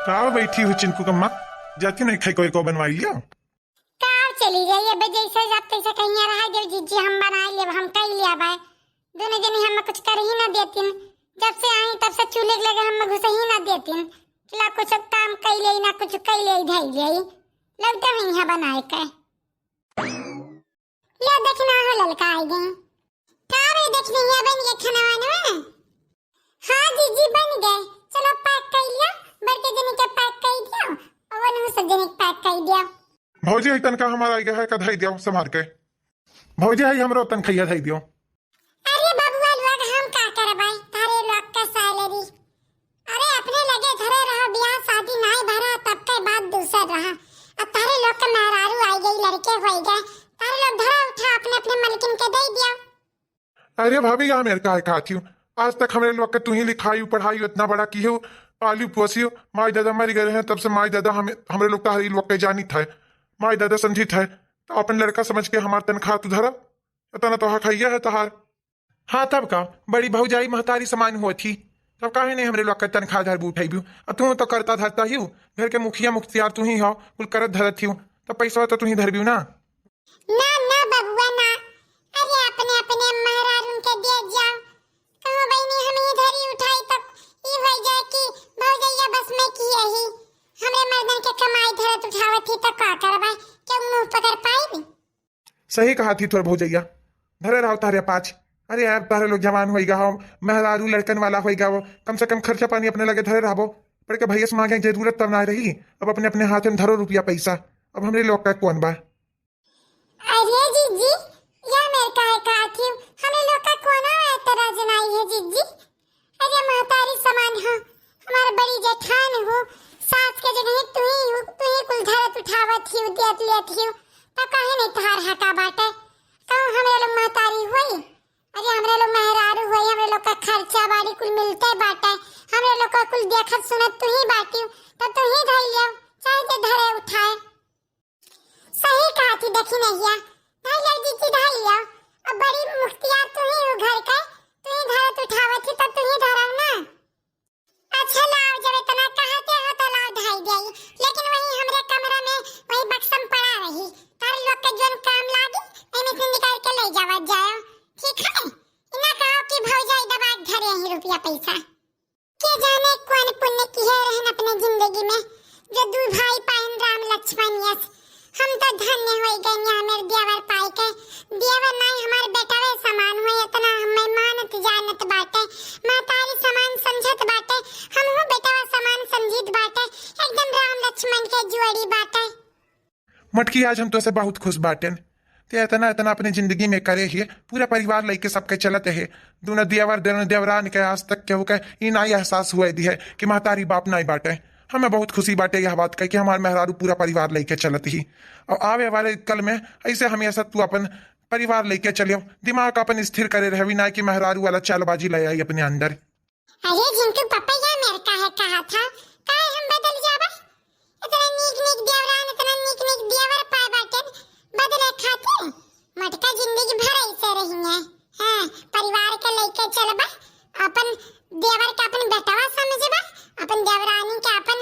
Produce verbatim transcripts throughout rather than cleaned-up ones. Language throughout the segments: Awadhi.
का बैठी हो चिंकू कम्मा, जाती नहीं खाई कोई को बनवाई लिया। का चली जाई, अब जैसे जाब तैसे कहिया रहा देव जीजी, हम बनाई लेब, हम कई लिया बाय। दोनों जनी हम कुछ कर ही ना देतिन, जब से आई तब से चूल्हे के लगे हम घुस ही ना देतिन। ला कुछ काम कई ले ना कुछ कई ले धई ले, लगते हैं यहाँ बनाए के। ले देखना हो ललका आई गई। का रे देखनी है बन गए खाना वाना? हाँ जीजी बन गए। चलो पैक कर लिया, बड़के जने के पैक कर दिया और वनु सब जने के पैक कर दिया। भौजी है तनका हमारा आई गया है का धई दियो संभार के। भौजी है हमरो तनखैया धई दियो। अरे बबुआ लोग हम का करबाई तारे लोग का सैलरी। अरे अपने लगे घरे रहो, बियाह शादी नाई भरा तब के बात दूसर रहा। अब तारे लोग के मेहरारू आई गई, लड़के होई गए, तारे लोग धरा उठा अपने अपने मलकिन के दे दिया। अरे भाभी, यहाँ मेरे का है खाती हूँ? आज तक हमरे लोग के तू ही लिखाई पढ़ाई इतना बड़ा की हो, पाली पोसी हो, माई दादा मर गए हैं तब से माई दादा हमें, हमरे लोग तारी लोग के जानी था, माई दादा समझी था, तो अपन लड़का समझ के हमार तनखा तू धरा, इतना तो हक है है तहार। हाँ तब का, बड़ी भौजाई महतारी समान हुआ थी, तब काहे नहीं हमरे लोग के तनखा धरबू उठैबू? आ तू तो करता धरता ही हो, घर के मुखिया मुख्तियार तू ही हो, कुल करत धरत ही हो, तब पैसा तो तू ही धरबू ना। ना ना बबुआ ना, अरे अपने अपने मेहरारून के दे जाओ। कहो बहनी हम ही धरी उठाई तब ई हो जाए कि भौजैया बस में की यही हमरे मर्दन के कमाई धरत उठावत ही तो का करबा, क्यों मुंह पकड़ पाई? सही कहा थी तोर भौजैया, धरे रहो तारे पाँच। अरे यार, तारे लोग जवान होई गा हो, मेहरारू लड़कन वाला होई गा हो, कम से कम खर्चा पानी अपने लगे धरे रहबो। पड़ के भैया से मांगे जरूरत तब ना रही, अब अपने अपने हाथ में धरो रुपया पैसा। अब हमरे लोग का कौन बा? अरे जीजी, या मेरे का है कहा थी, हमरे लोग का कोनो एतराज नहीं है जीजी। अरे महतारी समान हो, हमार बड़ी जेठान हो, सास के जगह तू ही हो, तू ही कुल धरत उठावत ही, देत लेत ही, तब काहे नहीं तहार हका बाटे? तो हमरे लोग महतारी होई, अरे हमरे लोग मेहरारू होई, हमरे लोग का खर्चा बाड़ी कुल मिलते बाटे, हमरे लोग का कुल देखत सुनत तू ही बाटी, तो तू ही धई लियो, चाहे जे धरे उठाए। सही कहा थी देखी नहिया, धाई लिया जीजी धाई लिया। अब बड़ी मुख्तियार तू ही हो घर के, तू ही धरत उठावत ही तो तू ही धरव ना। अच्छा लाओ, जब इतना कहते हो तो लाओ धाई दे, लेकिन वही हमरे कमरा में वही बक्सम पड़ा रही, तार लोग के जोन काम लागी एमे से निकाल के ले जावा जाओ, ठीक है? इना कहो कि भौजाई दबा के धरे ही रुपया पैसा। के जाने कौन पुण्य किहे रहन अपने जिंदगी में, जो दू भाई पाइन राम लक्ष्मण यस। हम तो धन्य होई गए यहाँ मेरे देवर पाई के। देवर नाई हमार बेटवे समान हुए, इतना हमें मानत जानत बाटे, महतारी समान समझत बाटे, हम हो बेटवा समान समझित बाटे, एकदम राम लक्ष्मण के जोड़ी बाटे। मटकी, आज हम तोसे बहुत खुश बाटेन। ते इतना, इतना अपने जिंदगी में करे हिये, पूरा परिवार लइके सबके चलत है। दुनो देवर, दुनो देवरान के आज तक केहू के ई नाई एहसास हुए दिहे कि महतारी बाप नाई बाटे। हमें बहुत खुशी बाटे यह बात कह कि हमार मेहरारू पूरा परिवार लइके चलत ही। और आवे वाले कल में ऐसे हमेशा तू अपन परिवार लइके चलियो, दिमाग अपन स्थिर करे रहवी, ना कि मेहरारू वाला चालबाजी ले आई अपने अंदर। अरे झिंकू पपैया मेर काहे कहा था, काहे हम बदल जाबा? इतना नीक नीक देवरान, इतना नीक नीक देवर पाए बाटे, बदले खातिर? मटका जिंदगी भर ऐसे रही है। हाँ, परिवार के लइके चलबा, अपन देवर के अपन बेटवा समझबा, अपन देवरानी के अपन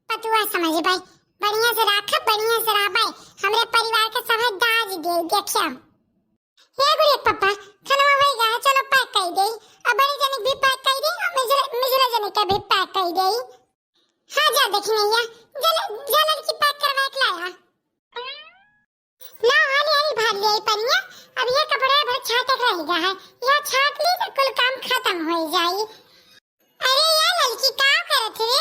पतुआ समझबा। बढ़िया से राखब, बढ़िया से रहबा। हमरे परिवार के सभे दाज दे, देखिया। हे गुरे पप्पा, खानवा होई गा, चलो पैक कर दे। अब बड़े जने भी पैक कर दे, और मिजरे, मिजरे जने के भी पैक कर दे। हाँ, जा देखी नैया, जा ल-, जा लड़की पैक करवा के लाया। ना, हाली हाली भर ले पनिया, अब ये कपड़ा भर छाटे के रह गया है, यह छाट ली तो कुल काम खत्म हो जाई। अरे ये लड़की का करत रे?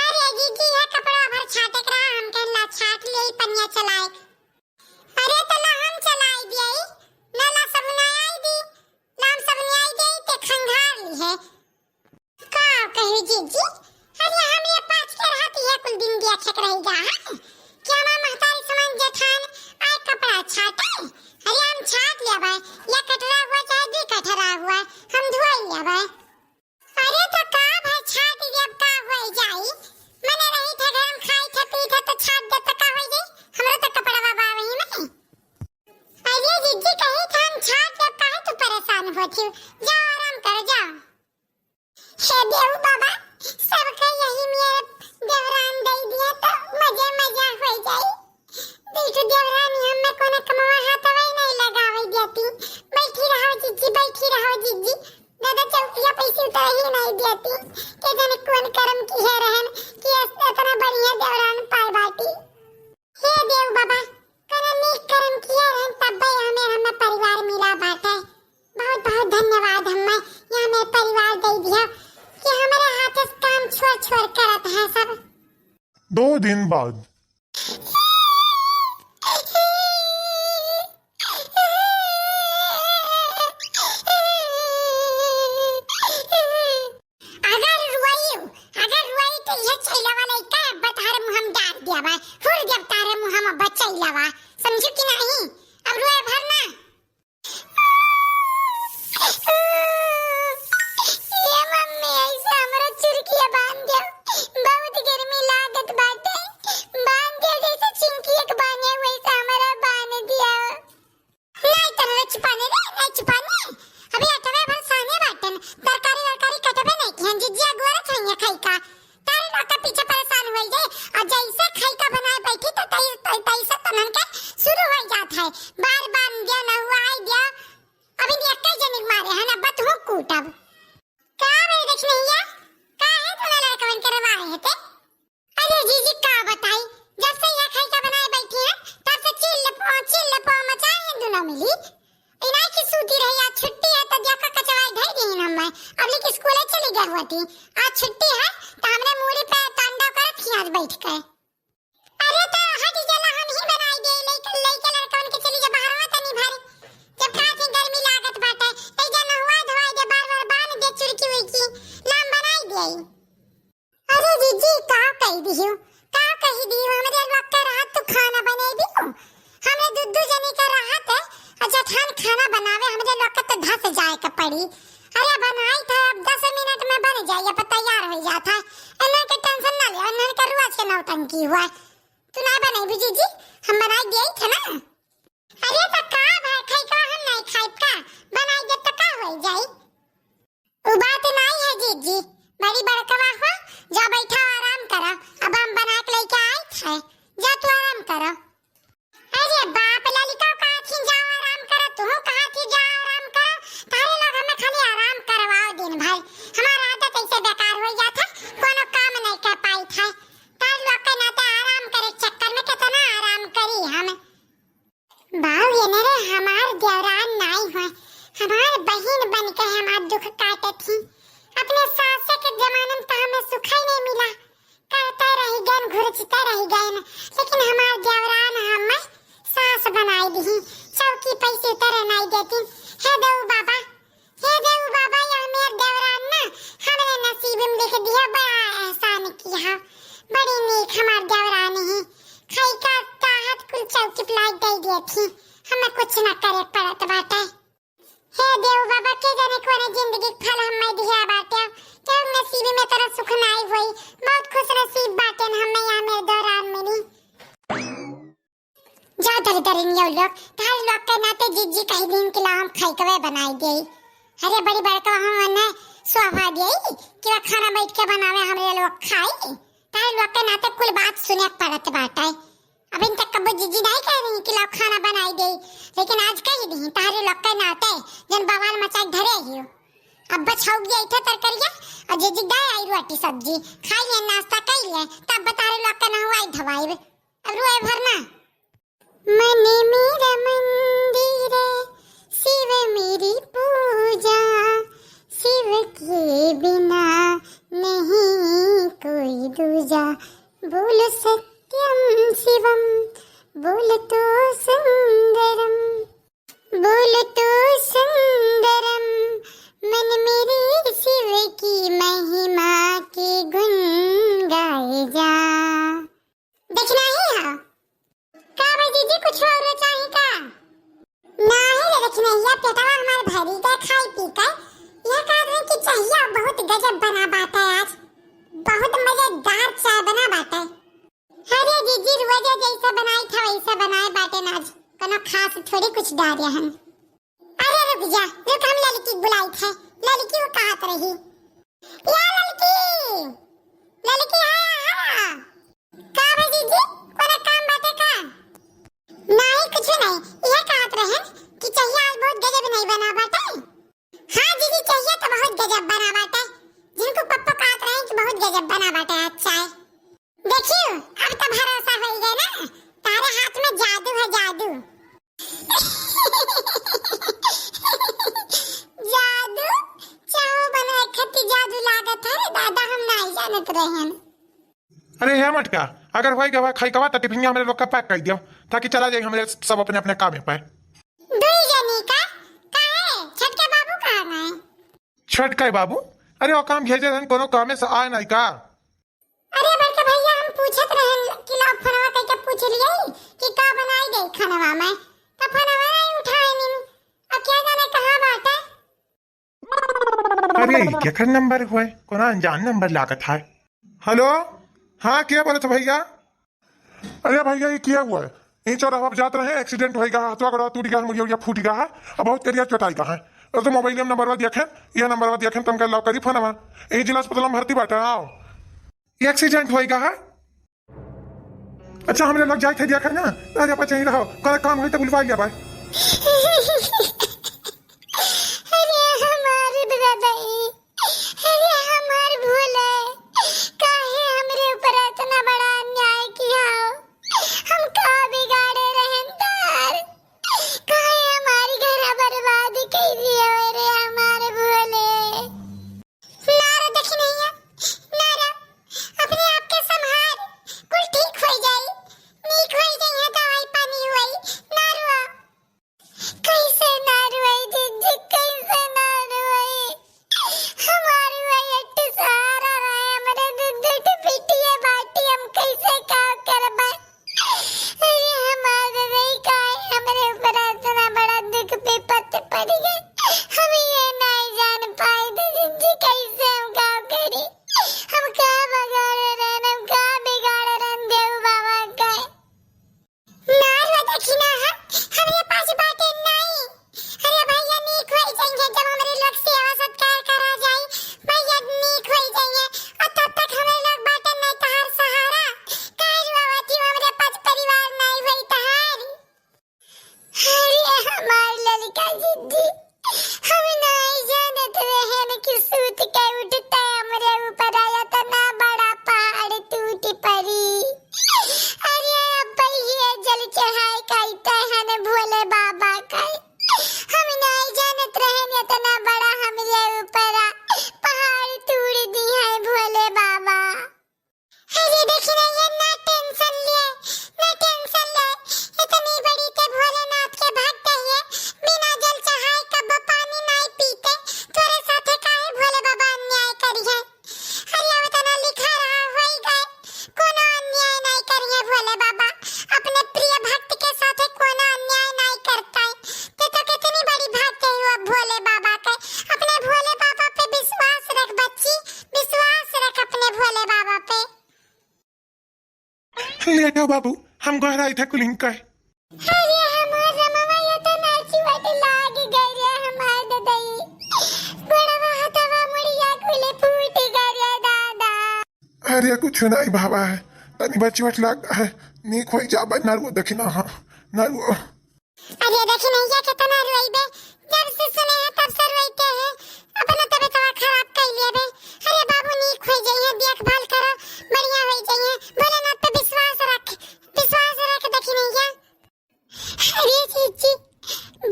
अरे जीजी, यह कपड़ा भर छाटे के रहा, हम कहन ला छाट ले पनिया चलाए। अरे तो ला हम चलाई दिए, ला ला सबनाई दी, ला हम सबनाई दे ते खंगार ली है। का कही जीजी? अरे हम ये पाँच के रहत ये कुल दिन दिया खेक रही गा है। क्या माँ महतारी समान जेठान आए कपड़ा छाटे? अरे हम छाट लेबे, या कटरा हुआ चाहे दू कटरा हुआ, हम धोई लेबे। अरे तो का भाई छाट करम किहे रहन कि अस-, एतना बढ़िया देवरान पाए बाटी। हे देव बाबा, कउनो नीक करम किहे रहन, तब्बे हमें, हमें परिवार मिला बाटे। बहुत बहुत धन्यवाद, हमें ये हमें परिवार दे दिया कि हमारे हाथ से काम छोड़ छोड़ करत है सब। दो दिन बाद। अगर रुआई, अगर रुआई तो यह चैलावा लइका अब तारे मुँह में डार दिया बा, हुर दिया तारे मुँह में बचैलावा, समझू कि नहीं? अब रुए भर ना। ए मम्मी, ऐसे हमरा चुरकिया बांध दे, बहुत गर्मी लागत बाटे, बांध दे जैसे चिंकिया के बांधे वैसे हमरा बांध दिया। नाई तो नाई छुपाने रे, नाई छुपाने। अभी अटवे भर साने बाटन, तरकारी वरकारी कटबे नाई किहन, जिज्जी अगुआरा चाहिए खाई का। तारे लोग के पीछे परेशान होई जाए, और जैसे खाई का बनाए बैठी तो तई-, तई-, तैसे तनन के शुरू हो जात है। बार बार दिया, नहुआई दिया, अभी नियक्का जनिक मारे है ना, बतहूँ कूटब। का रे दक्षिणैया, काहे तू ना लड़कवन के रवाए है ते? अरे जीजी का बताई, जब से यह खाई का बनाए बैठी है, तब से चिल्ल पो, चिल्ल पो मचाए हैं दोनों मिली। इनाई की सूती रही, आज छुट्टी है, तो जाकर कचवाई धई दीन हम मैं। अब लेके स्कूले चली गई हुआ थी, आज छुट्टी है, तो हमने मूड़ी पे तांडव करत थी आज बैठ के। अरे तो हट जाला, हम ही बनाई दे, लइका, लइका लड़कवन के चली जा बहरवा तनी भर। जब कहा थी गर्मी लागत बाटे, तई जा नहुआ धोआई दे, बार बार बांध दे चुरकी उरकी, लाम बनाई दे। अरे जीजी, का कही दिहु, का कही दिहु, हमरे लोग के रहत तू खाना बने दिहु, हमरे दू दू जनी के रहत है, और जठान खाना बनावे, हमरे लोग के तो धस जाए के पड़ी। अरे बनाई था, अब दस मिनट में बन जाई, अब तैयार हो जात है, इन्हन के tension ना ले, इन्हन के रुआ से नौटंकी हुआ है। तू ना बनाई जीजी, हम बनाई दिए थे ना। अरे तो का भाई, खाई का हम नहीं खाई का, बनाई दे तो का हो जाई? उ बात नाई है जीजी, बड़ी बड़कवा हो, जा बैठा आराम करा। अब हम बना के लेके आई थे, जा तू आराम करा। अरे बाप, ललिका कहा थी जाओ आराम करा, तू कहा थी जाओ आराम करा। तारे लोग हमें खाली आराम करवाओ दिन भर। हमारा आदत ऐसे बेकार हो जाता, कोनो काम नहीं कर पाई था। तारे लोग के नाते आराम करे चक्कर में कितना आराम करी हम। बाऊ, ये न रे, हमार देवरान नाई होय, हमार बहिन बन के हमार दुख काटत ही। अपने सासे के जमाने में तो हमें सुख ही नहीं मिला, करते रह गए, घुरचते रह गए, लेकिन हमार देवरान हमें सास बनाई दी, चौकी पे से उतरे नहीं देती। हे देव बाबा, हे देव बाबा, ये हमार देवरान ना हमरे नसीब में लिख दिया, बड़ा एहसान किया, बड़ी नीक हमार देवरान ही। खाई का ताहत कुल चौकी प्लाई दे दिए थी, हमें कुछ ना करे पड़त बाटे। हे देव बाबा, के जाने कोने जिंदगी के फल हमें दिया बाटे, के नसीब में तरह सुख नाई होई, बहुत खुश नसीब बाटे हमें यहाँ मेरे देवरान मिली। जा दर दरिन यो लोग, तार लोग के नाते जीजी कही दिन के ला हम खाई कवे बनाई दे। अरे बड़ी बड़का हम उन्हें शोभा दे कि वह खाना बैठ के बनावे, हमरे लोग खाई। तार लोग के नाते कुल बात सुने पड़त बाटे। अब इन तक कबो जीजी नहीं कह रही कि ला खाना बनाई दे, लेकिन आज कही दी तारे लोग के नाते जन बवाल मचाई धरे ही हो। अब बचाओगी ऐठे तरकरिया और जीजी दे आई रोटी सब्जी, खाई ले नाश्ता कर ले, तब तारे लोग के नहवाई धवाई। अब रुए भर ना। मन मेरा मंदिर, शिव मेरी पूजा, शिव के बिना नहीं कोई दूजा। बोल सत्यम शिवम, बोल तो सुंदरम, बोल तो सुंदरम। मन मेरे शिव की महिमा के गुण गाए जा। देखना ही है। का बा जीजी, कुछ और चाही का? नाही रे लक्ष्मैया, पेटवा हमार भरी गए खाई पी के। यह कहत रहे कि चहिया बहुत गजब बना बाटे आज, बहुत मजेदार चाय बना बाटे। अरे जीजी, रोज जैसे बनाई था वैसे बनाए बाटे ना आज, कोनो खास थोड़ी कुछ डारे हन। अरे रुक जा, रुक, हम ललकी बुलाई थे, ललकी वो कहत रही। या ललकी, ललकी, हाँ, हाँ। का बा जीजी, कोनो काम बाटे का? नाही, कुछ नाही, यह कहत रहे कि चहिया आज बहुत गजब नहीं बना बाटे। हाँ जीजी, चहिया तो बहुत गजब बना बाटे। जिनको पप्पा कहत रहे कि बहुत गजब बना बाटे आज चाय। देखियो, अब तो भरोसा होई गए ना, तारे हाथ में जादू है, जादू। जादू? चाहो बनाए खातिर जादू लागत है रे दादा, हम नाई जानत रहन। अरे हे मटका, अगर होई गवा खाई गवा त टिफिनिया हमरे लोग का पैक कर दियो, ताकि चला जाए हमरे सब अपने अपने कामे पे। दुई जनी का? काहे? छोटके बाबू कहाँ गए? छोटके बाबू? अरे वो काम भेजे रहन, कोनो कामे से आए नहीं का? अरे बड़का भैया, हम पूछत रहन कि लाओ फोनवा कइके पूछ लिये कि का बनाई दे खानवा में, त फोनवा नहीं उठाए नीन। अब क्या जाने कहाँ बाटे। अरे, केकर नंबर हुआ है? कोनो अनजान नंबर लागत है। हेलो, हाँ, क्या बोलत हो भैया? अरे भैया, ये क्या हुआ है? ये चौराहा पर जात रहे, एक्सीडेंट होई गा, हाथवा गोड़वा टूट गया, मुड़िया उड़िया फूट गया है, अब बहुत करिया चोटाई गा है। और तो मोबाइल में नंबरवा दिया है, ये नंबरवा दिया है, तुमके लाओ करी फोनवा। ये जिला अस्पताल में भर्ती बाटे, आओ। एक्सीडेंट होई गा है? अच्छा, हमरे लोग जाए थे दिया कर ना, अरे आप चाहिए रहो, कर काम होई तो बुलवा लिया भाई। अरे हमारे दादाई, अरे हमार भोले, काहे हमरे ऊपर इतना बड़ा अन्याय किया हो? हम का बिगाड़े रहन तार? काहे हमारी घर बर्बाद कर दिया रे हमार भोले? ना रे दखिनैया, ना रे, अपने आप के संभाल, कुल ठीक होई जाई, नीक होई जाई है, दवाई पानी होई, ना रो। कैसे ना रोई जिज्जी, कैसे ना रोई? हमार वही एक सहारा रहे, हमरे दू दू ठो बिटिया बाटी, हम कैसे का करबे? अरे हमार नहीं काहे हमरे ऊपर इतना बड़ा दुख विपत्ति पड़ गए, हम ये नहीं जान पाए थे जिज्जी, कैसे हम का करी? हम का बगाड़े रहन, हम का बिगाड़े रहन देव बाबा का? ना रो दखिना है, हमरे पास बाटे नाई। अरे भैया, नीक होई जाइए, जब हमरे लोग सेवा सत्कार करा जाई, भैया नीक होई जाइए। और तब तक हमरे लोग बाटे नाई तहार सहारा। काहे रोवत ही, हमरे पास परिवार नाई होई तहार। अरे हमार ललका जिज्जी, हम नाई जानत रहन कि सूत के उठते हमरे ऊपर इतना बड़ा पहाड़ टूट पड़ी। अरे अब ये जल चढ़ाए का इतहन भोले बाबा का। हम नाई जानत रहन इतना बड़ा हमरे ऊपर पहाड़ टूट दी है भोले बाबा। अरे देखी ना, ये ना टेंशन ले, ना टेंशन ले। इतनी बड़ी ते भोलेनाथ के भक्त है, बिना जल चढ़ाए कब्बो पानी नाई पीते। तोरे साथे काहे भोले बाबा अन्याय करिहे? अरे अब तना लिखा रहा होई गए, कोनो अन्याय नाई करिहे भोले बाबा। अपने प्रिय भक्त के साथे कोनो अन्याय नाई करता है। ते तो कितनी बड़ी बात कही हो भोले बाबा के। अपने भोले बाबा पे विश्वास रख बच्ची, विश्वास रख अपने भोले बाबा पे। ले जाओ बाबू, हम गोहराई थे कुलिंग का। अरे हमार रमवा, ये तो नाची वट लाग गई रे हमार ददई। गोड़वा हथवा मुड़िया कुले फूट गए रे दादा। अरे कुछ नहीं बाबा है, तनी बची वट लाग है, नीक होई जाबे, नरुआ देखी ना, हाँ, नरुआ। अरे देखी नैया कितना रोइबे, जब से सुने हैं तब से रोइते हैं, अपना तबीयतवा खराब कर लेबे। अरे बाबू नीक हो जाइए, देखभाल करो, बढ़िया हो जाइए, भोलेनाथ पे विश्वास रख, विश्वास रख देखी नैया। अरे जीजी,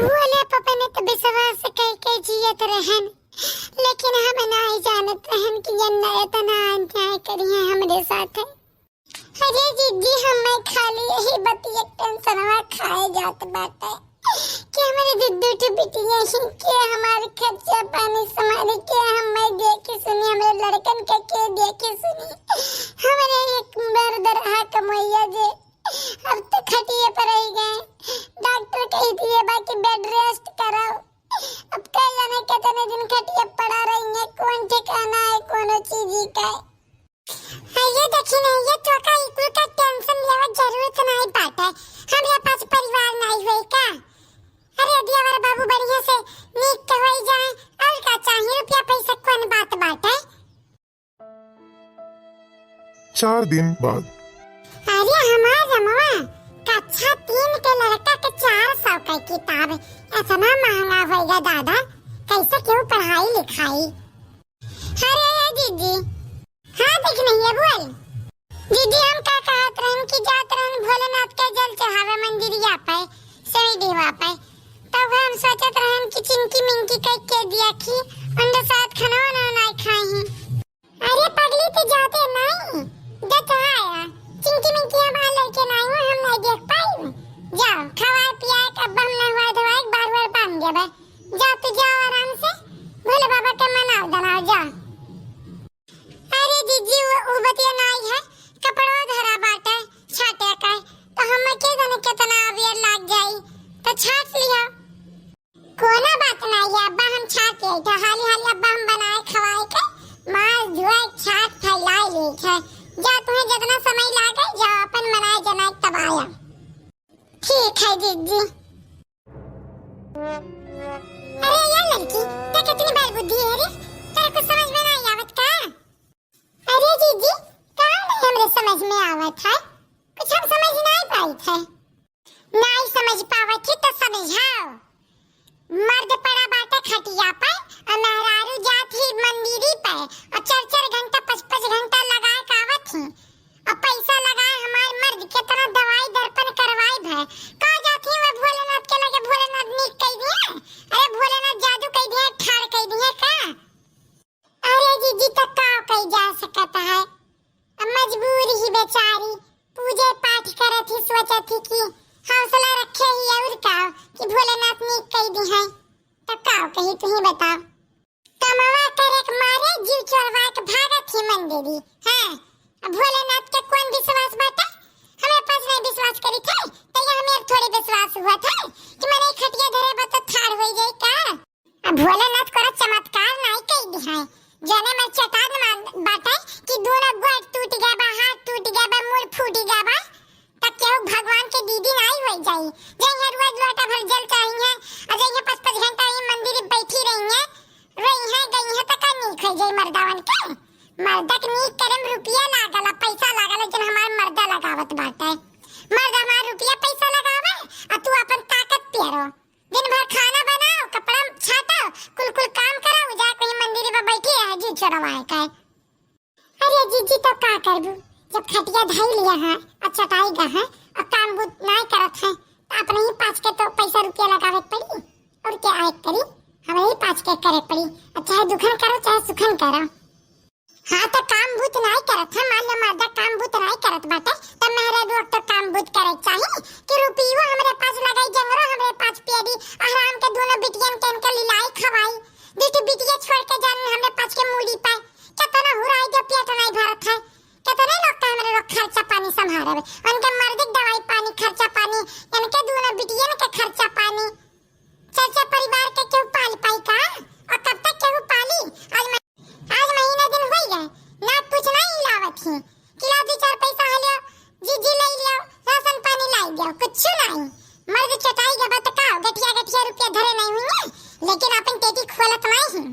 भोले पपा ने तो विश्वास करके जियत रहन, लेकिन हम नहीं जानत रहन कि ये न-, इतना अन्याय करिए हमरे साथ। अरे जीजी, हमें खाली यही बतिया टेंशनवा खाए जात बाटे कि हमरे दू दू ठो बिटिया ही के हमार खर्चा पानी संभाले, के हमें देखे सुनी, हमरे लड़कन के, के देखे सुनी। हमरे एक मर्द रहा कमैया जे अब तो खटिए पर रह गए। डॉक्टर कह दिए बा कि बेड रेस्ट कराओ। अब कह जाने कितने दिन खटिए पड़ा रही है, कौन ठिकाना है कोनो चीज का। अरे देखी नहीं, ये तो का इकुल का टेंशन लेवा जरूरत नहीं बाटे। हमरे पास परिवार नहीं होई का? अरे दियावर बाबू बढ़िया से नीक तो होई जाए, और का चाहिए? रुपया पैसा कौन बात बाटे? चार दिन बाद। अरे हमार रमवा, कक्षा तीन के लड़का के चार सौ का किताब, इतना महंगा होई गा दादा, कैसे क्यों पढ़ाई लिखाई? अरे ए दीदी। हाँ दीदी, हम का कहत रहन कि जात रहन भोलेनाथ के जल चढ़ावे मंदिरिया पे, सेवई डिहवा पे। तब हम सोचत रहन कि चिंकी मिंकी कह के दिया कि अंडे साथ खाना वाना नाई खाई। अरे पगली, तू जाते नाई, जा चढ़ाया। चिंकी मिंकी हमार लड़के नाई हो, हम नाई देख पाई। जाओ, खवाए पियाए के अब हम नहवाए धोवाए के बार बार बांध देबे। जाओ, तू जाओ आराम से, भोले बाबा के मनाओ दनाओ, जाओ। अरे जीजी, वो, वो बतिया नाई है, कपड़वा धरा बाटे छाटे के, तो हम के जाने कितना अबेर लाग जाई, तो छाट लिया। कोनो बात नाई है, अब्बा हम छाट लेई थे, हाली हाली अब्बा हम बनाए खवाए के, मार जुआ छाट फैलाए लेई थे। जा, तुम्हें जितना समय लागे, जा अपन बनाए जनाए तब आया। ठीक है जीजी। अरे यार लड़की, ते कितनी बड़ बुद्धि है रे, तेरे कुछ समझ में नाई आवत का? अरे जीजी, का नाई हमरे समझ में आवत है, कुछ हम समझ नाई पाइत है। नाई समझ पावत ही तो समझाओ। मर्द पड़ा बाटे खटिया पे, और मेहरारू जात ही मंदिरी पे, और चार चार घंटा, पाँच पाँच घंटा लगाए के आवत ही, और पैसा लगाए हमार मर्द, कितना दवाई दर्पण करवाई भय, का जात ही वो भोलेनाथ के लगे, भोलेनाथ नीक कई दिए, अरे भोलेनाथ जादू कई दिए, ठाड़ कई दिए का? अरे जीजी, तो का कई जा सकत है, अब मजबूर ही बेचारी, पूजे पाठ करत ही, सोचत ही कि हौसला रखे ही और का कि भोलेनाथ नीक कई दी है, तो का कही तू ही बताओ। कमवा करे के मारे जीव चोरवा के भागत ही मंदिरी। हाँ, अब भोलेनाथ के कौन विश्वास बाटे? हमरे पास नहीं विश्वास करी थे, तो ये हमें थोड़ी विश्वास हुआ था कि मने खटिया धरे बा तो ठाड़ होई जाई का? अब भोलेनाथ कोनो चमत्कार नाई कई दिहाए, जने में चटान मान बाटे कि दोनों गोड़ टूट गया बा, हाथ टूट गया बा, मूड़ फूट गया बा, तब केहू भगवान के दीदी नाई होई जाई। जइहे रोज लोटा भर जल चढ़इहे, और जइहे पाँच पाँच घंटा ही मंदिर में बैठी रहिहे, रोइहे गइहे, त का नीक होई जाई मर्दावन के? मर्दा के नीक करे में रुपया लागल, पैसा लागल, लेकिन हमार मर्दा लगावत बाटे। मर्द हमार रुपया पैसा लगावे, आ तू अपन ताकत पेरो। दिन भर खाना बनाओ, कपड़ा छाटो, कुल कुल काम करो, जा कहीं मंदिर में बैठी रह जी चोरवाए का। अरे जीजी, तो का करबू, जब खटिया धई लिया है, और चटाई गा है, और काम बूत नाई करत है, तो अपने ही पाँच के तो पैसा रुपया लगावे के पड़ी, और क्या आए के पड़ी, हमरे ही पाँच के करे के पड़ी, और चाहे दुखन करो, चाहे सुखन करो। हाँ, तो काम बूत नाई करत है, मान लो मर्दा काम बूत नाई करत बाटे, तब मेहरारू तो काम बूत करे के चाही कि रुपयो हमरे पास लगाई, जंगरो हमरे पास पेरी, हराम के दोनों बिटियन के इनके लिलाई खवाई। दू ठो बिटिया छोड़ के जान हमरे पास के मूड़ी पे, केतना हुराई जो पेट नाई भरत है, केतने लोग का हमरे लोग खर्चा पानी संभारब, उनके मर्द के दवाई पानी खर्चा पानी, इनके दोनों बिटियन के खर्चा पानी। चर्चा परिवार के केहू पाल पाई का? और कब तक केहू पाली? आज मह-, आज महीना दिन होई गए, ना कुछ नहीं हिलावत ही। किला दू चार पैसा हलियो, जीजी ले लियो, राशन पानी लाई दियो, कुछ नहीं। मर्द चटाई गबा त का, गठिया गठिया रुपया धरे नहीं हुई है, लेकिन अपन पेटी खोलत नहीं ही।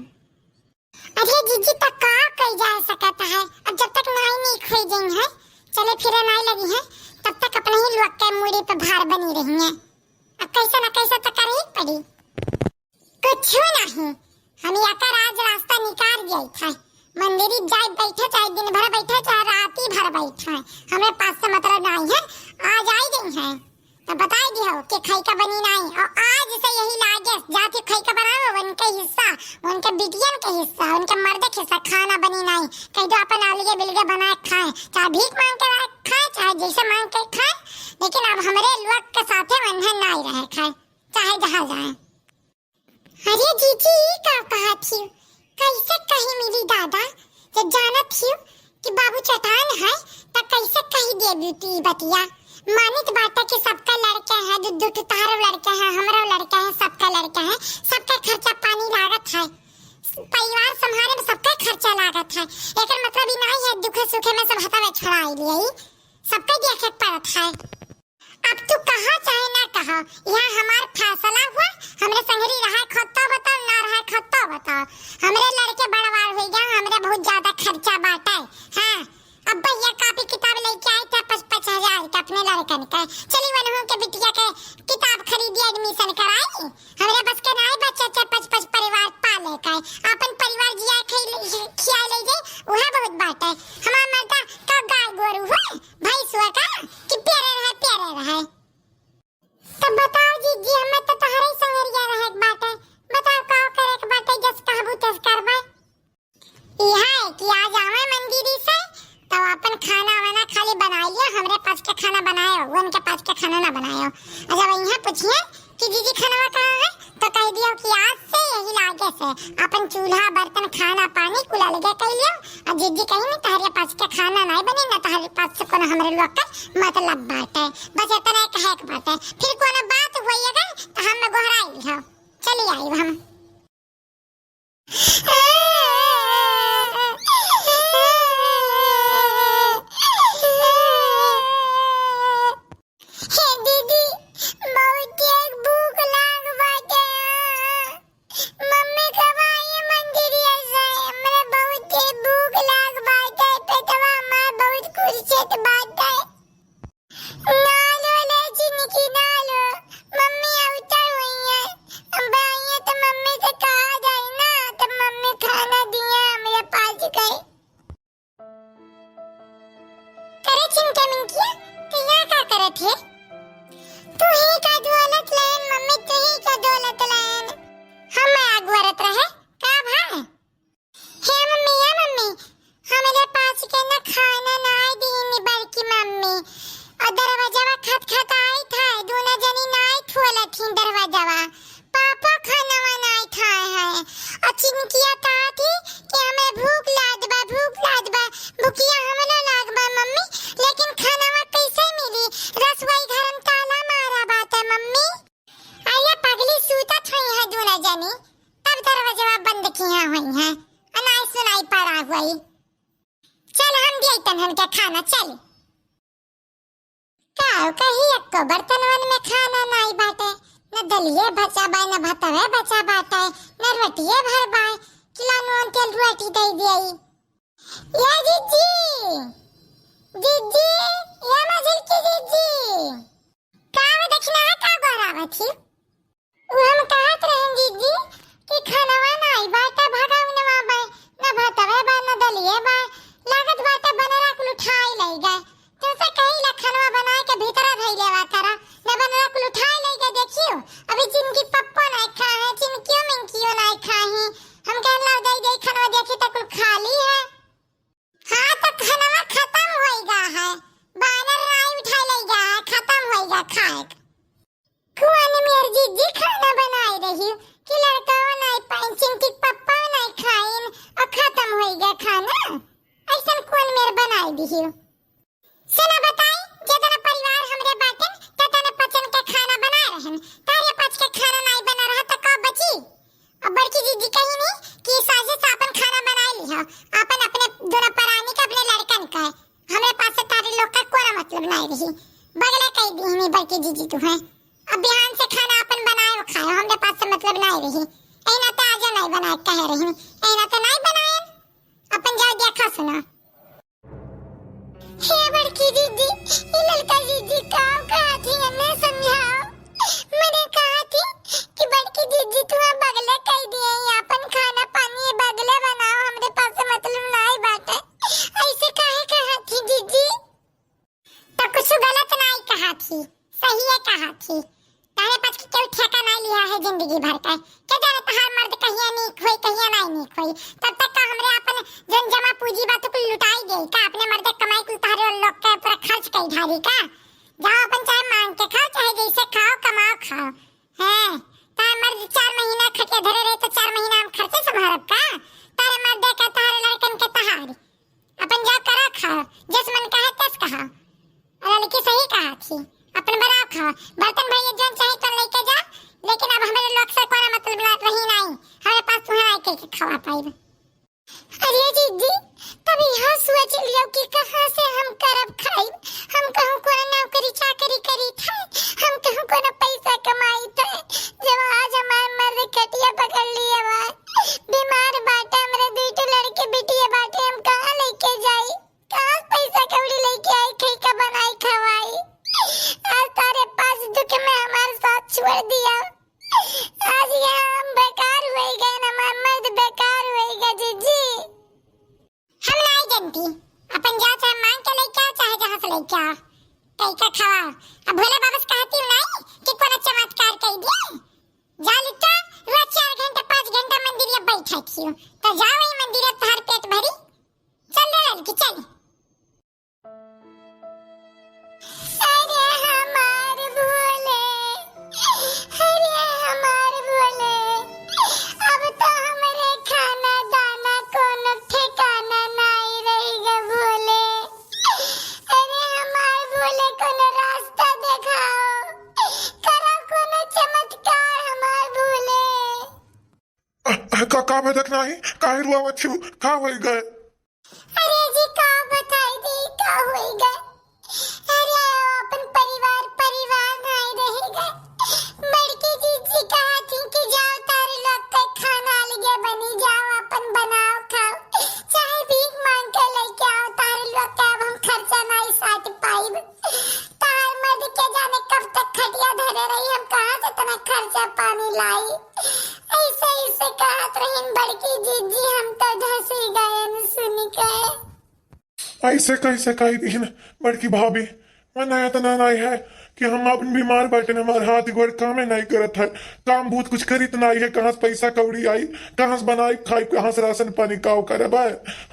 अरे जीजी, त का कई जा सकत है? अब जब तक नाई नीक होई जइहे, चले फिरे नाई लगिहे, तब तक अपने ही लोग के मूड़ी पे भार बनी रहिहे। अब कैसे न कैसे त करही पड़ी। कुछ नहीं, हम एकर आज रास्ता निकाल जाइत है। मंदिरी जाए बैठे, चाहे दिन भर बैठे, चाहे राती भर बैठे, हमरे पास से मतलब नाई है, आ जाई गई है। तो बताई दियो कि खई का बनी नाई, और आज से यही लागे, जाति खई का बनाओ, उनके हिस्सा, उनके बिटियन के हिस्सा, उनके मर्द के हिस्सा, खाना बनी नाई, कह दो अपन अलगे बिलगे बना के खाए, चाहे भीख मांग के खाए, चाहे जैसे मांग के खाए, लेकिन अब हमरे लोग के साथे वन्हन नाई रहे खाए, चाहे जहाँ जाए। अरे जीजी, ई का कहत हियो? कैसे कही मिली दादा? जब जानत हियो कि बाबू चटान है, त कैसे कही देबी तू ई बतिया? मानित बाटे कि सबका लड़के हैं, दू दू ठो तहारो लड़के हैं, हमरो लड़के हैं, सबका लड़के हैं, सबका खर्चा पानी लागत है, परिवार संभाले में सबका खर्चा लागत है। एकर मतलब ई नहीं है दुखे सुखे में सब हथवे छोड़ाई लिए, सबका देखे के पड़त है। अब तू कहा चाहे ना कहा, यहाँ हमार फैसला हुआ, हमरे संगरी रहा खत्तो बताओ, ना रहा खत्तो बताओ। हमरे लड़के बड़वार हो गया, हमरे बहुत ज्यादा खर्चा बाटे। हाँ, अब भैया कापी किताब लेके आए थे पाँच पाँच हजार के अपने लड़कन के। चली वनहू के बिटिया के किताब खरीदी, admission कराई। हमरे बस के नाई बच्चा चार पाँच पाँच परिवार पाले के, अपन परिवार जिया खिया ले जाए, वह बहुत बाटे। हमार मर्दा का पर हुए भैंसुआ का कि प्यारे रहे, प्यारे रहे। तब बताओ जीजी, हमें तो तोहरे ही संगरिया रहे के बाटे। बताओ का करे के बाटे, जस कहबू तस करबे। इहा है कि आज आवे मंदिरी से, तब अपन खाना वाना खाली बनाई लियो, हमरे पास के खाना बनायो, उनके पास के खाना ना बनायो। और जब इहाँ पूछिए कि जीजी खानवा कहाँ है, तो कह दियो कि आज से यही लागे से अपन चूल्हा, बर्तन, खाना, पानी कुल अलगे कर लियो। और जीजी कहीं नहीं, तहरे पास के खाना नहीं बने, ना तहरे पास से कोनो हमरे लोग के मतलब बाटे। बस इतना कहे के बाटे, फिर कोनो बात होइएगा तो हम गोहराई लिहो। चली आई हम। हे दीदी, बहुत तेज भूख लाग बाटे। मम्मी कब आई मंदिरिया से? हमरा बहुत तेज भूख लाग बाटे, पेटवा हमार बहुत कुरछत बाटे। ना लो ले चिनकी, ना लो। मम्मी अवतर हुई है। अब आई है तो मम्मी से कहा जाए ना, तो मम्मी खाना दिया हमरा पास गए। करे चिनके मिनकिया, तू यहाँ का करत है? तू ही का दौलत लैन मम्मी, तू ही का दौलत लैन। हम आग वरत रहे, का भाई? हे मम्मी, हे मम्मी, हमरे पास के ना खाना ना दीनी बड़की मम्मी। और दरवाजावा खटखटाई था, दूना जनी ना खोलत ही दरवाजावा। पापा खानवा ना खाए है। और चिनकिया कहा थी कि हमें भूख लाग बा, भूख लाग बा, भूखिया हमरो लाग बा मम्मी, लेकिन खानवा कैसे मिली? रसोई घर में ताला मारा बाटे मम्मी। अरे पगली, सूतत हुई है दूना जनी, तब दरवाजा बंद किया हुई है, अनाई सुनाई पड़ा हुई। चल हम दिए तनहन के खाना, चल। का कही, एको बर्तनवन में खाना नाई बाटे, न दलिये बचा बाय, न भतवे बचा बाटे, न रोटिये भर बाय, किलो नून तेल रोटी दे दिए। या जीजी, जीजी, या मझिल की जीजी। का हो दक्षिणा है, का गोहरावत ही? उ हम कहत रहन जीजी कि खानवा नाई बाटे, भगवनवा बा, न भतवे बा, न दलिये बा, लागत बाटे बनरा कुल उठाई लई गए। तुमसे कही ला खानवा बनाए के भीतरा धई लेवा करा, न बनरा कुल उठाई लई गए। देखियो, अभी चिनकी पप्पो नाई खा है, चिनकियो मिनकियो नाई खा ही। हम कहन ला दई दई खानवा, देखी त कुल खाली है। हाँ, तो खानवा खतम होई गा है, बानर नाई उठाई लई गा है, खतम होई गा खाए। कौन मेर जीजी खाना बनाए रही कि लड़काओ नाई पाइन, चिंकी पप्पा नाई खाइन और खतम होई गा खाना। ऐसन कौन मेर बनाए दिही? सुना बताई, जेतना परिवार हमरे बाटेन, तेतना पचन के खाना बनाए रहन। तारे पच के खाना नाई बना रहा तो का बची? अब बड़की जीजी कही नहीं कि साझे से अपन खाना बनाए लिहो, अपन अपने दोनों परानी का, अपने लड़कन का। हमरे पास से तारे लोग का कोनो मतलब नाई रही। बगले कही दीनी बड़की जीजी तू है। अब बिहान से खाना अपन बनाए खाओ, हमरे पास से मतलब नाई रही। एना तो आजा नाई बनाए कहे रही, एना तो नाई बनाए। अपन जाओ देखा सुना। हे बड़की दीदी, ई ललका दीदी का कहत ही, एने समझाओ। मने कहत ही कि बड़की दीदी तू बगले कह दिए, अपन खाना पानी बगले बनाओ, हमरे पास से मतलब नाई बाटे। ऐसे काहे कहत ही दीदी? तो कुछ गलत नाई कहत ही, सही है कहत ही। तारे पास के केहू ठेका नाई लिहा है जिंदगी भर का। के जाने तहार मर्द कहिया नीक होई, कहिया नाई नीक होई। तब तक का हमरे आपन जन जमा पूंजी बा तो कुल लुटाई दे का? अपने मर्द कमाई कुल तहरे लोग के पूरा खर्च कई ढारी का? जाओ अपन चाहे मांग के खाओ, चाहे जैसे खाओ, कमाओ खाओ। हैं? तार मर्द चार महीना खटिया धरे रहे तो चार महीना हम खर्चे संभारब का? तारे मर्द के तहारे लड़कन के तहारी। अपन जा करा खा, जस मन कहे तस कहा। अरे लड़की सही कहा थी, अपन बनाओ खा, बर्तन भैया जौन चाहे तो लेके जा, लेकिन अब हमारे लोग से कोई मतलब ना रही नहीं, हमारे पास तुम्हारा आके के खवा पाइब। अरे जीजी, तब यह सोच लियो कि कहाँ से हम करब खाइब, हम कहूँ कोनो नौकरी चाकरी करी थे, हम कहूँ कोनो पैसा कमाई थे, जब आज हमार मर्द कटिया पकड़ लिए बा, बीमार बाटे, हमरे दुई ठो लड़के बिटिया बाटे, हम कहाँ लेके जाई? कहाँ से पैसा कौड़ी लेके आई, खई का बनाई खवाई? आज तारे पास दुख में हमार साथ छोड़ दिया। आज यहाँ हम बेकार होई गए, हमार मर्द बेकार होई गए, जीजी। हम नाई जनती, अपन जात हम मांग क्या? कई का खावा? अब भोले बाबा से कहती हूँ नहीं कि कोनो चमत्कार कई दिए। जा लिट्टा, रोज चार घंटा, पाँच घंटा मंदिरिया बैठा थियो। तो जाओ वही मंदिरिया, तोहार पेट भरी। चल रे ललकी, चल। अरे हमार भोले, अरे हमार भोले, अब तो हमरे खाना दाना कोनो ठिकाना नाई रही ग भोले। अरे हमार भोले, कोनो रास्ता देखाओ, करा कोनो चमत्कार हमार भोले। अ, अ, का, का भय देखना ही? काहे रुआवत छिउ? का होई गए? अरे जी, का बताई दी, का होई गए? अरे, अपन परिवार, परिवार नाई रही गए। बड़की जीजी कहा थी कि जाओ, तारे लोग के खाना अलगे बनी, जाओ, अपन बनाओ, खाओ, चाहे भीख मांग के लेके आओ, तारे लोग के अब हम खर्चा नाई साट पाइब। तार मर्द के जाने कब तक खटिया धरे रही, हम कहाँ से इतना खर्चा पानी लाई? ऐसे, ऐसे कहत रहीन बड़की जीजी, हम तो धसी गएन सुन के। ऐसे कैसे कही दीन बड़की भाभी? मन इतना नाई है कि हम अपन बीमार बाटेन, हमार हाथ गोड़ कामे नाई करत है, काम भूत कुछ करित नाई है, कहाँ से पैसा कौड़ी आई, कहाँ से बनाई खाई, कहाँ से राशन पानी काव करब?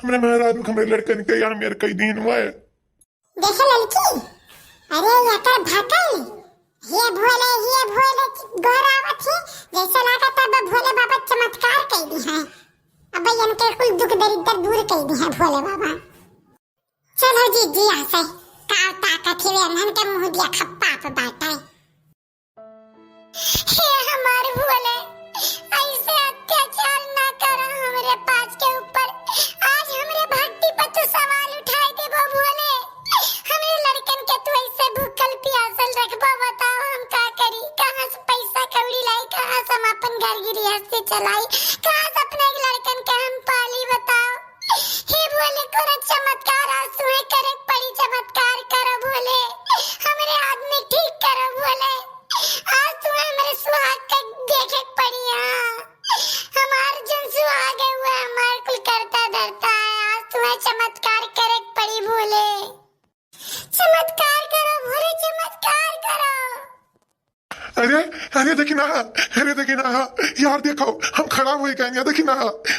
हमरे मेहरारू, हमरे लड़कन के यहाँ मेर कई दीन हुआ है। देखे ललकी, अरे एकर भकल, हे भोले, हे भोले, गोहरावत ही, जैसे लागत अब भोले बाबा चमत्कार कई दी हैं। अब इनके कुल दुख दरिद्र दूर कई दी हैं भोले बाबा। चलो जीजी, यहाँ से का ताकत ही, वे अनहन के मुँह दिया खप्पा पे बाटे। हे हमार भोले, ऐसे अत्याचार ना करा हमरे पास के ऊपर। आज हमरे भक्ति पर तू सवाल उठाई देबो भोले। हमरे लड़कन के तू ऐसे भूखल पियासल रखबो, बताओ हम का करी? कहाँ से पैसा कौड़ी लाई? कहाँ से हम अपन घर गृहस्थी चलाई? कहाँ से अपने लड़कन के हम पाली, बताओ? हे भोले, कोनो चमत्कार आज तुहे करे पड़ी, चमत्कार करो भोले, हमरे आदमी ठीक करो भोले। आज तुहे हमरे सुहाग के देखे के पड़ी। हाँ, हमार जन सुहाग है, वो हमार कुल करता धरता है। आज तुहे चमत्कार करे के पड़ी भोले, चमत्कार करो भोले, चमत्कार करो। अरे, अरे देखी ना, अरे देखी ना, यार देखो, हम खड़ा होई गए, देखी ना,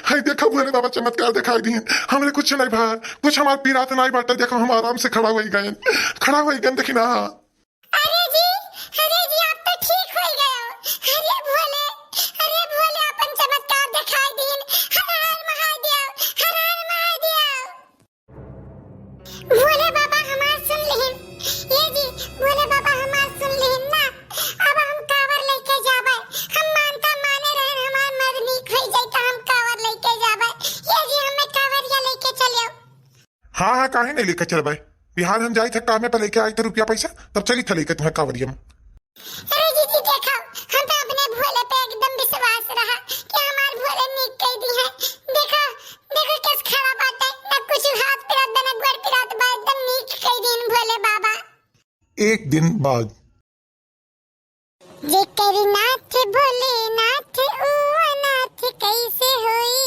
हाय देखो भोले बाबा चमत्कार दिखाई दी, हमरे कुछ नहीं भा, कुछ हमार पीरात नहीं बाटे, देखो हम आराम से खड़ा होई गए, खड़ा होई गए, देखी ना। अरे जी, अरे जी, आप तो ठीक होई गए हो। अरे भोले, अरे भोले, अपन चमत्कार दिखाई दीन। हर हर महादेव, हर हर महादेव। भोले बाबा हमार सुन लिहिन। ये जी, भोले बाबा हमार सुन लिहिन ना। अब हम कावर लेके जाबे। हम मानता माने रहन, हमार मर नीक होई जाई त हम कावर लेके जाबे। ये जी, हमें कावरिया लेके चलियो। हाँ, हाँ, काहे नहीं लेके चलबे? बिहार हम जाई थे कामे पे, लेके आई थे रुपया पैसा, तब चली थे लेके तुम्हें कावरिया में। अरे जीजी, देखो, हम तो अपने भोले पे एकदम विश्वास रहा कि हमार भोले नीक कई दी है। देखो, देखो कैसे खड़ा बाटे, ना कुछ हाथ पिरात बा, ना गोड़ पिरात बा, एकदम नीक कई दीन भोले बाबा। एक दिन बाद। जेकर नाथ भोलेनाथ ऊ अनाथ कैसे होई?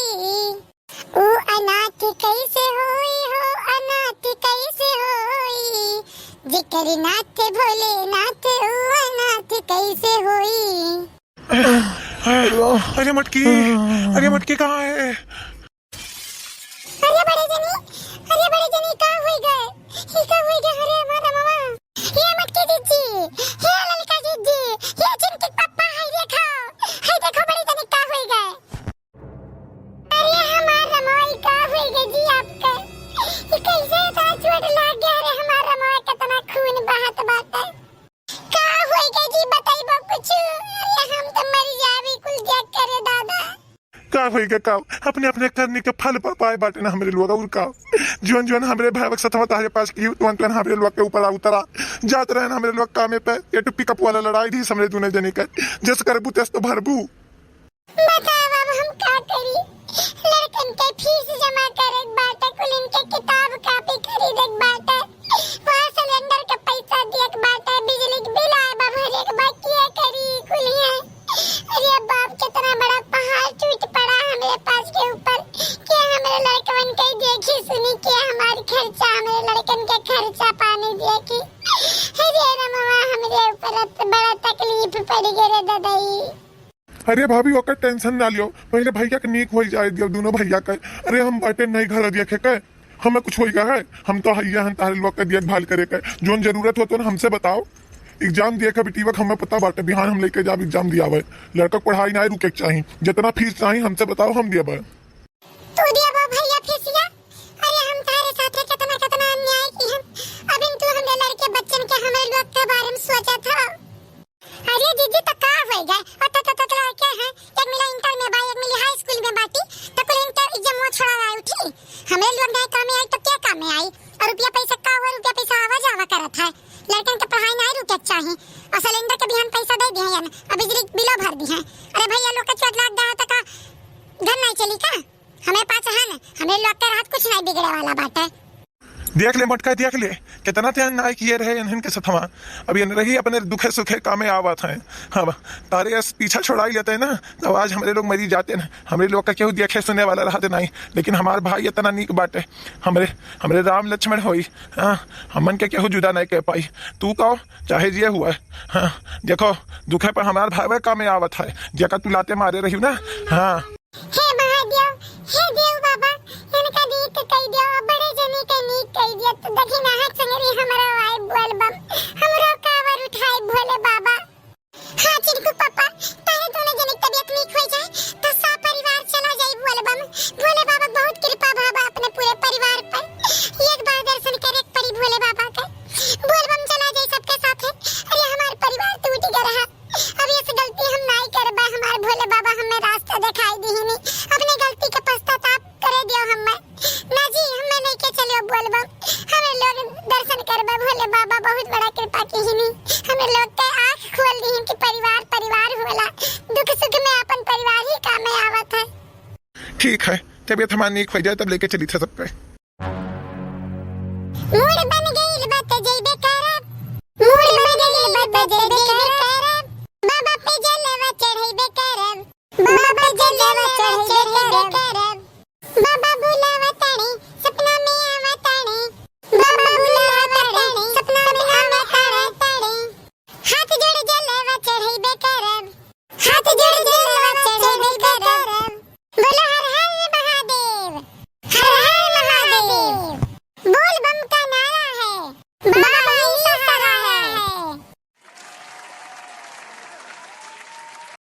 ऊ अनाथ कैसे होई हो, अनाथ कैसे होई? जेकर नाथ भोलेनाथ ऊ अनाथ कैसे होई? अरे मटकी, अरे मटकी कहाँ है? अरे बड़े जनी, अरे बड़े जनी, का होई गए? ई का होई गए? अरे हमार रमवा। ये मटकी जीजी, ये ललका जीजी, ये चिंकी पप्पा, हाय देखो, हाय देखो बड़े जनी का होई गए। अरे हमार रमवा, ई का होई गए जी आपके? ई कैसे इतना चोट लाग गया? अरे हमार रमवा, कितना खून बहत बाटे। का होई गए जी, बताइबो कुछ? अरे हम तो मर जाबी कुल देख करे दादा। का होई गए का? अपने अपने करनी के फल पर पाए बाटे ना हमरे लोग, और का? जौन जौन हमरे भाई के सथवा तहरे पास की, तुरंत तुरंत हमरे लोग के ऊपर आ उतरा। जात रहन हमरे लोग कामे पे, ये तो पिकअप वाला लड़ाई दी हमरे दोनों जने के। जस करबू तस तो भरबू। बताओ अब हम का करी? लड़कन के फीस जमा करे के बाटे, कुल इनके किताब कॉपी खरीदे के बाटे, वहाँ सिलेंडर के पैसा दिए के बाटे, बिजली के बिल आए बा भरे के बा, किया करी कुल है? अरे बाप, कितना बड़ा पहाड़ टूट पड़ा हमरे पास के ऊपर कि हमरे लड़कवन के देखी सुनी के हमार खर्चा, हमरे लड़कन के खर्चा पानी दिए। रत बड़ा तकलीफ पड़ गए रे ददाई। अरे भाभी, ओकर tension ना लियो, पहले भैया के नीक होई जाए दियो, दोनों भैया के। अरे हम बाटे नहीं घर देखे के, हमें कुछ होई गया है, हम तो हैया हन तारे लोग के देखभाल करे के। जोन जरूरत हो तो हमसे बताओ। Exam दिए के बिटिया के हमें पता बाटे, बिहान हम लेके जाब exam दियावे। लड़का के पढ़ाई ना रुके के चाही, जितना फीस चाही हमसे बताओ, हम दियावे। तू दियावे भैया फीसिया? अरे हम तारे साथे कितना कितना अन्याय की हम, अबिन तू हमरे लड़के बच्चन के हमरे लोग के बारे में सोचत हो। अरे दीदी, तो का होई गए? और तो, तो, तो, तो लड़के हैं, एक मिला इंटर में बा, एक मिली हाई स्कूल में बाटी, तो कुल इंटर exam वो छोड़ा रहा उठी। हमरे लोग नहीं कामे आई तो क्या कामे आई? और रुपया पैसा का हुआ, रुपया पैसा आवा जावा करत है। लड़कन के पढ़ाई नहीं रुके के चाही। और सिलेंडर के बिहान पैसा दे दिए हैं, और बिजली बिलो भर दी हैं। अरे भैया, लोग के चोट लाग गया तो का घर नहीं चली का? हमें पास है ना, हमरे लोग के रहत कुछ नहीं बिगड़े वाला बाटे। देख ले मोटका, देख ले, कितना ते अन्याय किए रहे इन्हन के सथवा। अब ये रही अपने दुखे सुखे कामे आवत हैं। हाँ, तारे अस पीछा छोड़ाई लेते हैं ना, तो आज हमरे लोग मरी जाते ना। हमरे लोग का केहू देखे सुने वाला रहत नहीं, लेकिन हमार भाई इतना नीक बाटे, हमरे, हमरे राम लक्ष्मण होई। हाँ, हमन के केहू जुदा नहीं कर पाई। तू कहो चाहे जे हुआ, हाँ, देखो, दुखे पर हमार भाई कामे आवत है, जेका तू लाते मारे रही ना। हाँ। हे महादेव, हे देव बाबा, इनका नीक कई दियो, बड़े जनी के नीक कई दियो। तो देखी ना, हाथ संगरी हमरो आई बोल बम, हमरो कावर उठाई भोले बाबा। हाँ चिंकू पापा, तारे दोनों जनी के तबीयत नीक हो जाए तो सब परिवार चला जाए बोल बम। भोले बाबा बहुत कृपा बाबा अपने पूरे परिवार पर। एक बार दर्शन करे के पड़ी भोले बाबा के। बोल बम चला जाए सबके साथे। अरे हमार परिवार टूट गया रहा। अब ये गलती हम नाई करबा, हमार भोले बाबा हमें रास्ता दिखाई दीहिनी। अपने गलती के पश्चाताप करे दियो हमें। ना जी, हमें नहीं के चलियो बोल बम। हमें लोग दर्शन करबा भोले बाबा, बहुत बड़ा कृपा कीहिनी। हमें लोग के आँख खोल दीहिन कि परिवार परिवार होला। दुख सुख में अपन परिवार ही काम में आवत है। ठीक है, तबीयत हमार नीक हो जाए तब लेके चली थे सबके।